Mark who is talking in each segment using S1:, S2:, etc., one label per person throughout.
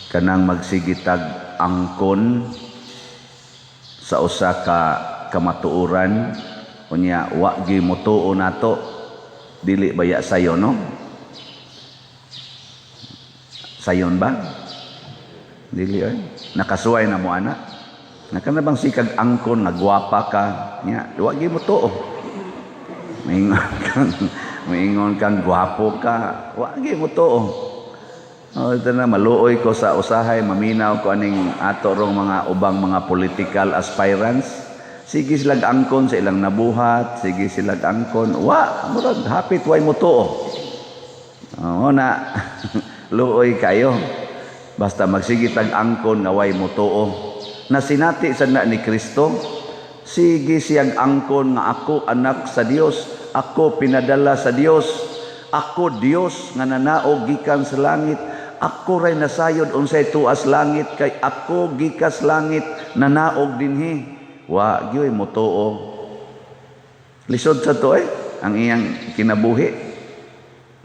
S1: Kanang magsige tag angkon sa usa ka kamatuoran, unya wa gyud motuo nato, dili baya sayo, no? Sayon ba? Dili oy. Nakasuway na mo ana. Naka na bang sikag angkon nga gwapa ka nya wa gyud motuo? Maingon kang gwapo ka, wa gyud motuo. Oh, ito na, maluoy ko sa usahay, maminaw ko aning ato rong mga ubang mga political aspirants. Sige silag angkon sa ilang nabuhat, sige silag angkon. Wa, murag hapit way motuo. Oo na, luoy kayo. Basta magsige tag angkon nga way motuo. Na sinati sa na ni Kristo, sige siyang angkon nga ako anak sa Dios, ako pinadala sa Dios, ako Dios nga nanaog gikan sa langit, ako ray nasayod unsay tuas langit kay ako gikas langit nanaog dinhi. Wa gyud motuo. Lisod sa to eh, ang iyang kinabuhi.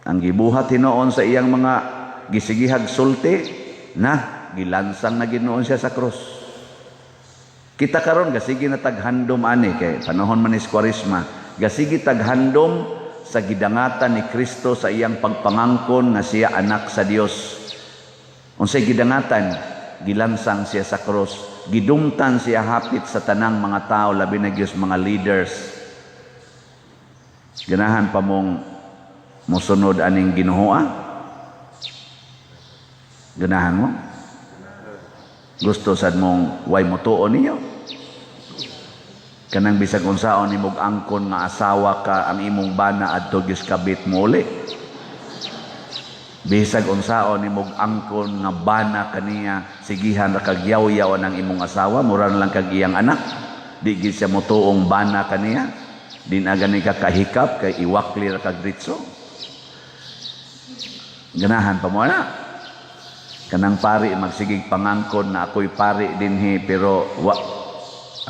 S1: Ang gibuhat hinuon sa iyang mga gisigihag sulti na gilansang na Ginoo siya sa krus. Kita karon gasige na taghandom ani kay panahon man ni Kwaresma, gasige taghandom sa gidangatan ni Kristo sa iyang pagpangangkon nga siya anak sa Dios. Unsay gidangatan? Gilansang siya sa krus. Gidumtan siya hapit sa tanang mga tao, labi na gyud mga leaders. Ganahan pa mong mosunod aning Ginoo? Ganahan mo? Gusto sad mong way motuo ninyo? Kanang bisag unsaon nimog angkon nga asawa ka, ang imong bana adto gyud kabit mo uli. Bisag unsaon nimog angkon nga bana kaniya, sigihan ra kag yaw-yaw ang imong asawa, mura na lang kag iyang anak. Di gid siya motuong bana kaniya. Di na gani ka kahikap kay iwakli ra kag diretso. Ganahan pa mo na? Kanang pari magsigig pangangkon na ako'y pari dinhi, pero wa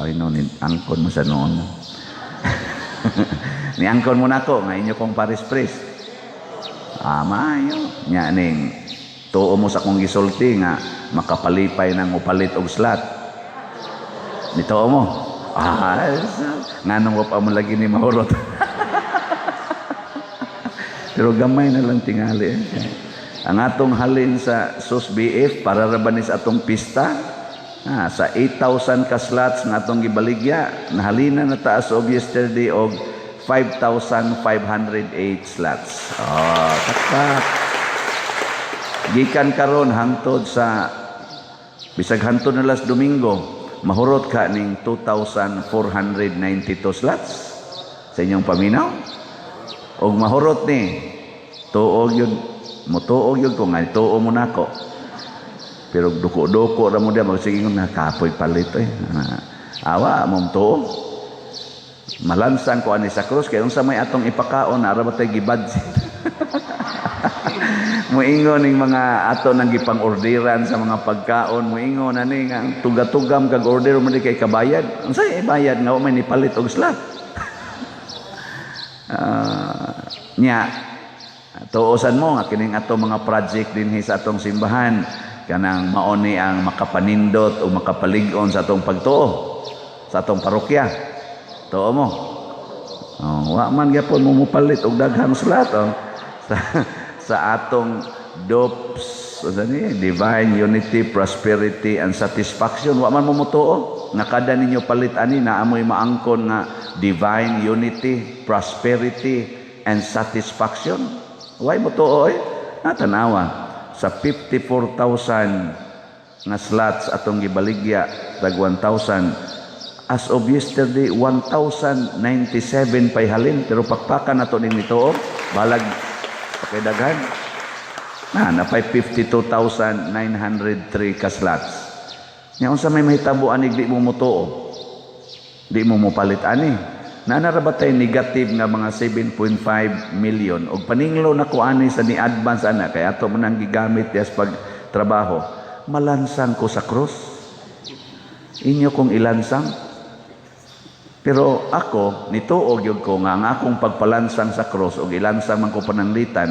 S1: ay no ni angkon mo sa noon. Ni angkon mo nako nga inyo kong parish priest. Ah, maayo. Nya ning tuo mo sa akong gisulti nga makapalipay nang upalit og slot. Nituo mo? Ah, nganong wa pa mo lagi ni mahurot? Pero gamay na lang tingali, eh. Ang atong halin sa SUS BF para ra ba ni sa atong pista? Ah, sa 8,000 ka slots nga atong gibaligya, nahalina na taas og yesterday og 5,508 slots. Oh, taktak. Gikan karon hangtod sa bisag hangtod na last Domingo, mahurot ka ning 2,492 slots sa inyong paminaw. Og mahurot ni, tuog yun, mutuog yun ko nga, tuo mo nako. Pero duko-duko ra mo diya, magsige na kapoy palit eh. Awa, mong tuo. Malansang ko ani sa krus, kaya unsa may atong ipakaon, ara ba tay gibudget? Muingon ning mga ato nang gipang-orderan sa mga pagkaon, muingon ani nga tuga-tugam kag order mo di kay kabayad. Unsa ibayad nga wa may nipalit og slot? Nya tuosan mo nga kining ato mga project dinhi sa atong simbahan kanang mao ni ang makapanindot o makapalig-on sa atong pagtuo sa atong parokya. Tuo mo? Oh, wa man gyapon mo mopalit og daghang slot, oh. Sa atong DUPS, unsa ni, Divine Unity, Prosperity and Satisfaction, wa man mo motuo nga kada ninyo palit ani naa moy maangkon nga Divine Unity, Prosperity and Satisfaction. Way mo tuo eh. Natanawa sa 54,000 nga slots atong gibaligya, tag 1,000, as of yesterday 1,097 pay halin, pero pakpakan nato ning nito balag pakidaghan na napay 52,903 ka slots. Nya unsa may mahitabo ani di mo motuo, di mo mopalit ani? Naa ra ba tay negative nga mga 7.5 million? Og paninglo na ko ani sa ni advance ana kay ato man ang gigamit yas pag trabaho, malansang ko sa krus, inyo kong ilansang. Pero ako, nituo gyud ko nga ang akong pagpalansang sa cross o ilansang man ko pananglitan,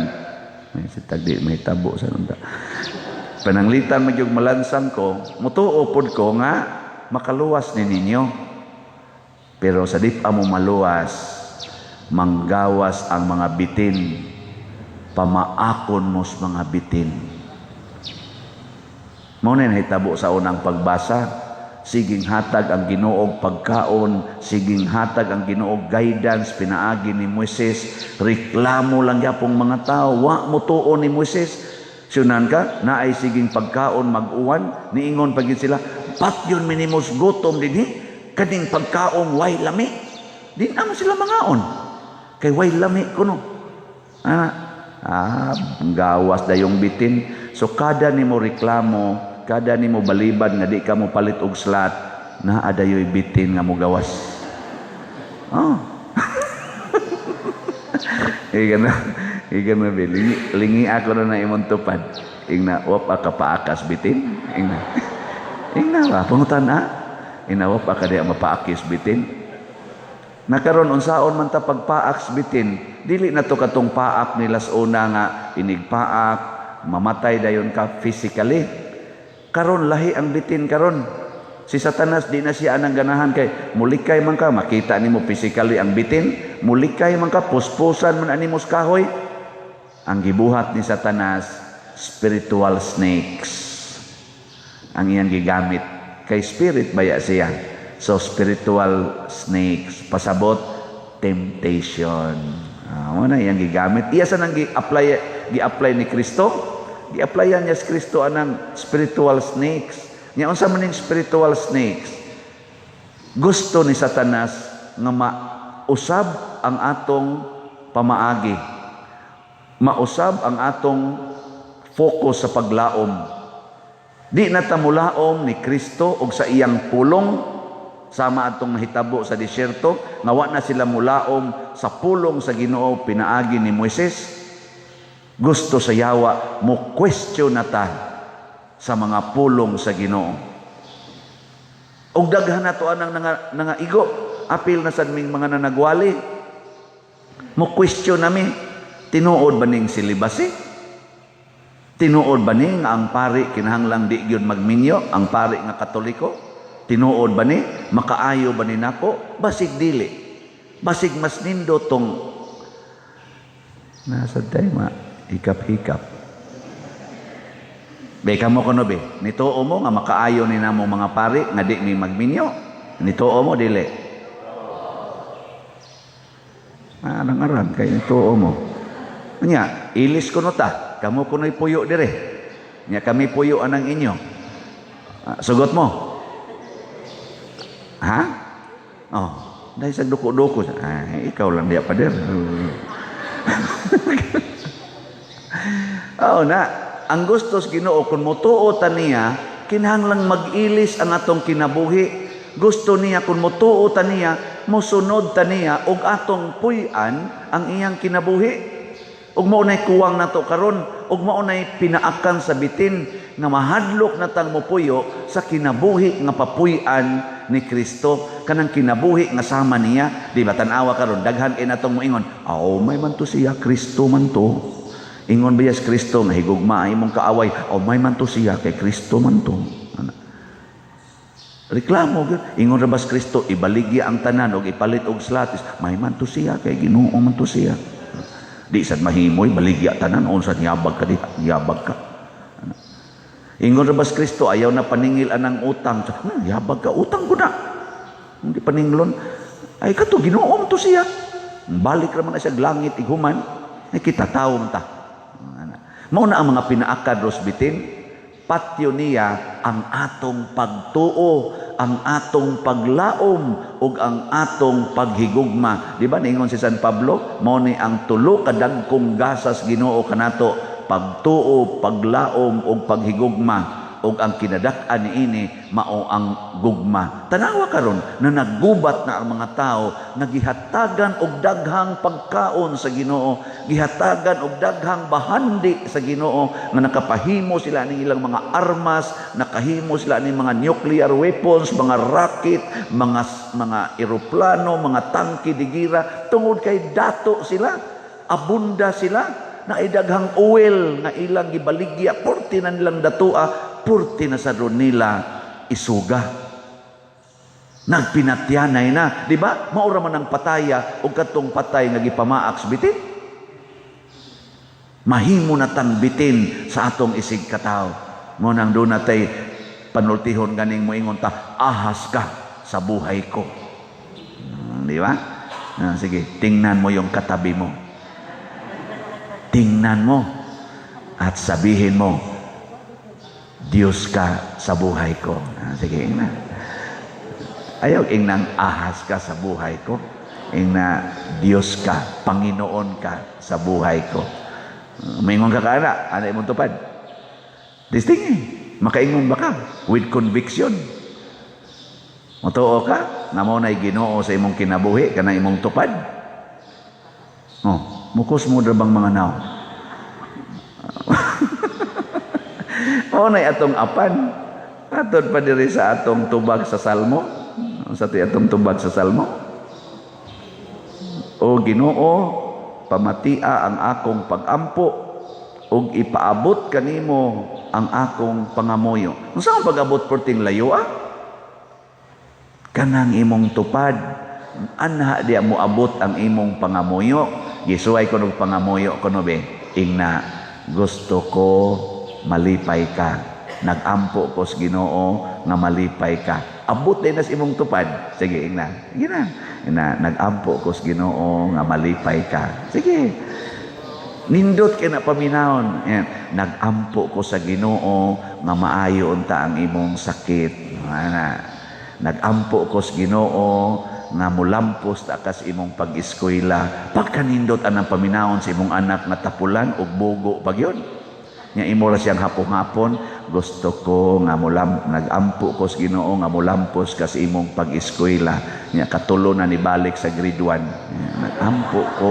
S1: may sitag di mahitabo sa nunda. Pananglitan man gyud malansang ko, mutuo pod ko nga makaluwas ni ninyo. Pero sa di pa mo maluwas, manggawas ang mga bitin, pamaakon mo sa mga bitin. Mao na nahitabo sa unang pagbasa. Siging hatag ang Ginoog pagkaon, siging hatag ang Ginoog guidance pinaagi ni Moises. Reklamo lang gyapong mga tao, wa mo tuo ni Moises. Syunan ka, naay siging pagkaon mag-uwan, niingon pa gyud sila, "Patyon mi nimo sa gutom dinhi, kaning pagkaon way lami." Di naman sila mangaon. Kay way lami kuno. Ah, gawas dayong bitin. So kada nimo reklamo, kada nimo balibad nga di ka mo palit og slot, naa dayoy bitin nga mogawas. Oh. Iga na, iga na be. Lingi, lingi ako na na imong tupad. Ingna, wa pa ka paakas bitin. Ingna. Ingna ba, pangutan na. Ingna, wa pa ka diya mapaakis bitin. Nakaron unsaon man ta pagpaak bitin, dili na to katong paak nila sa una nga inigpaak, mamatay dayon ka physically. Karon lahi ang bitin karon. Si Satanas di na siya anang ganahan kay mulikay man ka, makita nimo physically ang bitin, mulikay man ka, puspusan man ani mo sa kahoy. Ang gibuhat ni Satanas, spiritual snakes. Ang iyang gigamit kay spirit baya siya. So spiritual snakes, pasabot temptation. Ah, mo na iyang gigamit. Iya sa nang gi-apply gi-apply ni Kristo. Gi-applyan niya si Kristo anang spiritual snakes. Nya unsa man ning spiritual snakes? Gusto ni Satanas nga mausab ang atong pamaagi. Mausab ang atong focus sa paglaom. Di na ta mulaom ni Kristo og sa iyang pulong, sama atong nahitabo sa disyerto nga wa na sila mulaom sa pulong sa Ginoo pinaagi ni Moises. Gusto sa yawa mo question na ta sa mga pulong sa Ginoo. Ug daghan na to anang nangaigo, apil na sad ming mga nanagwali. Mo question nami, tinuod ba ning celibacy? Tinuod ba ni nga ang pari kinahanglang di gyud magminyo, ang pari nga Katoliko? Tinuod ba ni? Makaayo ba ni nako? Basig dili. Basig mas nindo tong nasa tay ma hikap-hikap. Be kamo kuno be, nituo mo nga makaayo ni namo mga pari nga di mi magminyo? Nituo mo dili? Arang-arang kay nituo mo. Nya, ilis kuno ta, kamo kuno'y puyo dire. Nya kami puyo anang inyo. Ah, sugot mo. Ha? Oh, dahil sa duko-duko. Ay, ikaw lang diya pader. Oo na, ang gusto sa Ginoo kung motuo ta niya, kinahanglang mag-ilis ang atong kinabuhi. Gusto niya kung motuo ta niya, mosunod ta niya og atong puy-an ang iyang kinabuhi. Ug mao nay kuwang nato karon, ug mao nay pinaakan sa bitin nga mahadlok na tang mopuyo sa kinabuhi nga papuy-an ni Kristo, kanang kinabuhi nga sama niya. Di ba tan-awa karon daghan kay natong moingon, "Aw, may man to siya, Kristo man to." Ingon ba si Kristo nga higugma ang imong kaaway? "Aw, may man to siya kay Kristo man to." Ana. Reklamo gyud. Ingon ra ba si Kristo ibaligya ang tanan og ipalit og slatis? "May man to siya kay Ginoo man to siya." Di sad mahimoy baligya tanan, unsa yabag ka diha, yabag ka. Ana. Ingon ra ba si Kristo ayaw na paningil anang utang? Yabag ka, utang ko na. Hindi paninglon. Ay kato Ginoo man to siya. Balik ra man na siya langit ighuman, ay kita tawo man ta. Ana. Mao na ang mga pinaakad ros bitin. Patyo niya ang atong pagtuo, ang atong paglaom ug ang atong paghigugma. Di ba niingon si San Pablo, mao ni ang tulo ka dagkong gasas Ginoo kanato, pagtuo, paglaom ug paghigugma, ug ang kinadak-an niini mao ang gugma. Tanawa karon na naggubat na ang mga tao nga gihatagan og daghang pagkaon sa Ginoo, gihatagan og daghang bahandi sa Ginoo nga nakapahimo sila ning ilang mga armas, nakahimo sila ning mga nuclear weapons, mga rocket, mga eroplano, mga tangke de gira, tungod kay dato sila, abunda sila. Na daghang oil nga ilang gibaligya, purti na nilang datua, purti na sa nila isuga. Nagpinatyanay na, di ba? Mao ra man ang pataya og katong patay nga gipamaak sa bitin. Mahimo na tang bitin sa atong isig katawo. Mao nang duna tay panultihon ganing moingon ta, "Ahas ka sa buhay ko." Di ba? Ah, sige, tingnan mo yung katabi mo. Tingnan mo at sabihin mo, "Diyos ka sa buhay ko." Ah, sige, ingna. Ayaw ingnang "Ahas ka sa buhay ko." Ingna, "Diyos ka, Panginoon ka sa buhay ko." Maingon ka kana, ano imong tupad? Testing eh. Makaingon ba ka? With conviction. Motuo ka nga mao na'y Ginoo sa imong kinabuhi, kana imong tupad. Oh, mukos mo bang mga naw? Mao na'y atong apan. Atod pa diri sa atong tubag sa Salmo. Sa atong tubag sa Salmo. "O Ginoo, pamatia ang akong pagampo ug ipaabot kanimo ang akong pangamuyo." Unsa ang pag-abot, perting layo ah? Kanang imong tupad, anha diya mo abot ang imong pangamuyo. Gisuway ko og pangamuyo kuno be. Ingna, "Gusto ko malipay ka. Nagampo ko sa Ginoo nga malipay ka." Abot din nas imong tupad. Sige, ingna. Sige na. Ingna, "Nagampo ko sa Ginoo nga malipay ka." Sige. Nindot kay na paminawon. Yan. "Nagampo ko sa Ginoo nga maayo unta ang imong sakit." Ana. "Nagampo ko sa Ginoo nga mulampos ta kas imong pag-eskwela." Pagkanindot anang paminawon sa imong anak nga tapulan ug bugo pag yun. Nya imo ra siyang hapon-hapon, "Gusto ko nga mulam, nagampo ko sa Ginoo nga mulampos ka sa imong pag-eskwela." Nya katulo na nibalik sa grade 1. "Nagampo ko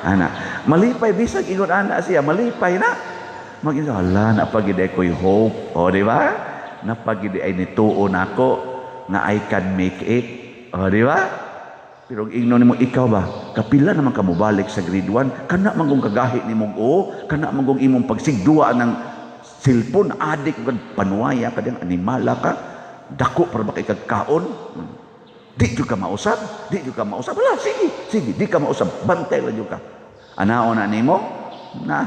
S1: ana." Malipay bisag ingon ana siya, malipay na. Mag-ingon, "Hala, napagid ko'y hope." O, di ba? Napagid ay nituo nako nga I can make it. O, di ba? Pero ingnon nimo, "Ikaw ba? Kapila naman ka mobalik sa grade 1? Kana man kung kagahi nimo o, kana man kung imong pagsigduwa ng cellphone, adik ka, panuwaya ka diyang animala ka, dako para ba kay kagkaon? Di jud ka mausab, di jud ka mausab. Wala, sige, sige, di ka mausab, bantay lang jud ka." Anaon na nimo? Na,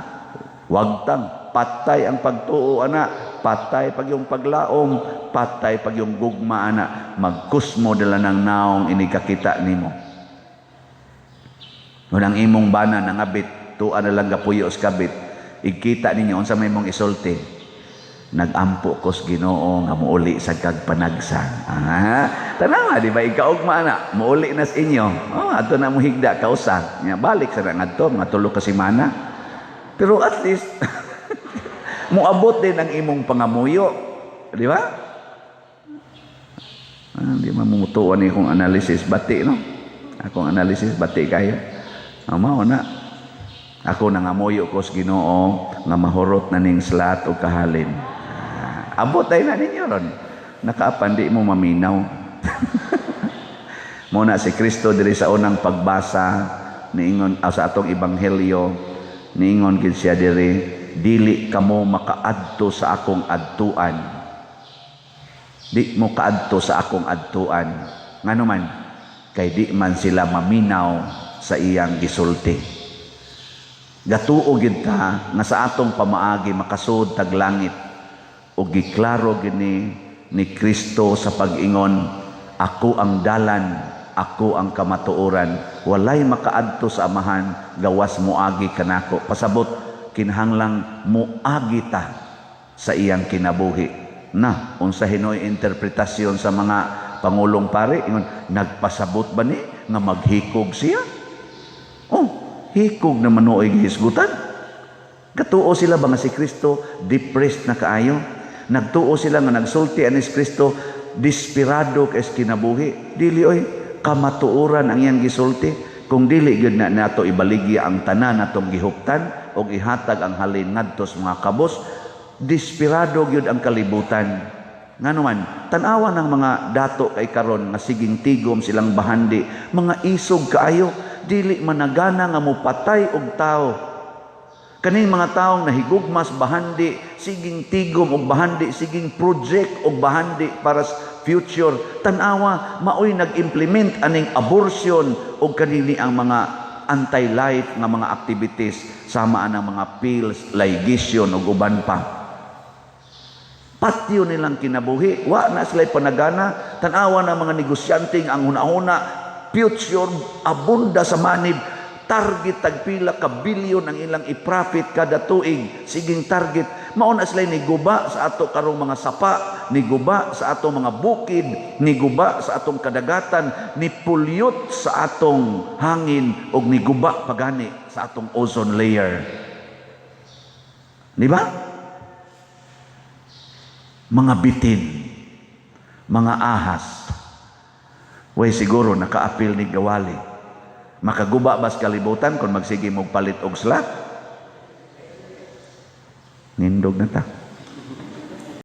S1: wagtang, patay ang pagtuo ana, patay pag yung paglaom, patay pag yung gugma ana, magkusmo dala ng naong inikakita nimo. Kung ang imong bana nangabit, tuwa na lang gapuyo sa kabit, ikita ninyo unsa may mong isulti. "Nagampo ko sa Ginoo nga muuli sa kag panagsa." Ah, tanawa di ba ikaugma ana, muuli na sa inyo. Oh, ato na mo higda kausa. Nya balik sa ngadto mga 3 ka semana. Pero at least moabot din ang imong pangamuyo, di ba? Ah, di man mumutuan ni akong analysis bati no. Akong analysis bati kayo. Ah, mao na. Ako nangamuyo ko sa Ginoo nga mahurot na ning slat o kahalin. Ah, abot ay na ninyo ron. Nakaapan di mo maminaw. Muna si Kristo diri sa unang pagbasa niingon, sa atong ebanghelyo, niingon gid siya diri, "Dili kamo makaadto sa akong adtuan." Di mo kaadto sa akong adtuan. Ngano man? Kay di man sila maminaw sa iyang gisulti. Gatuo gid ta nga sa atong pamaagi makasud tag langit ug giklaro gini ni Kristo sa pag-ingon, "Ako ang dalan, ako ang kamatuoran, walay makaadto sa Amahan gawas moagi kanako." Pasabot kinahanglang moagi ta sa iyang kinabuhi. Na unsa hinoy interpretasyon sa mga pangulong pare, ingon, "Nagpasabot ba ni nga maghikog siya?" Oh, hikog naman nooy gihisgutan. Katuo sila ba nga si Kristo depressed na kaayo? Nagtuo sila nga nagsulti ani si Kristo desperado kay kinabuhi? Dili oy, kamatuoran ang iyang gisulti. Kung dili gyud na nato ibaligya ang tanan natong gihuptan og ihatag ang halin ngadto sa mga kabos, desperado gyud ang kalibutan. Ngano man, tan-awa ng mga dato kay karon nga siging tigom silang bahandi, mga isog kaayo, dili managana nga mopatay og tao. Kaning mga taong nahigugmas bahandi, siging tigom og bahandi, siging project og bahandi para sa future. Tanawa, maoy nag-implement aning abortion og kanini ang mga anti-life nga mga activities sama anang mga pills, ligation ug uban pa. Patyo nilang kinabuhi, wa na sila panagana. Tanawa na mga negosyante ang huna-huna, future abunda sa manib, target tagpila ka bilyon ang ilang i-profit kada tuig, siging target. Mao na sila niguba sa ato karong mga sapa, niguba sa atong mga bukid, niguba sa atong kadagatan, ni pollute sa atong hangin ug niguba pagani sa atong ozone layer, di ba? Mga bitin, mga ahas. Way siguro nakaapil ni gawali. Makaguba bas kalibutan kung magsige mong palit og slot? Nindog na ta.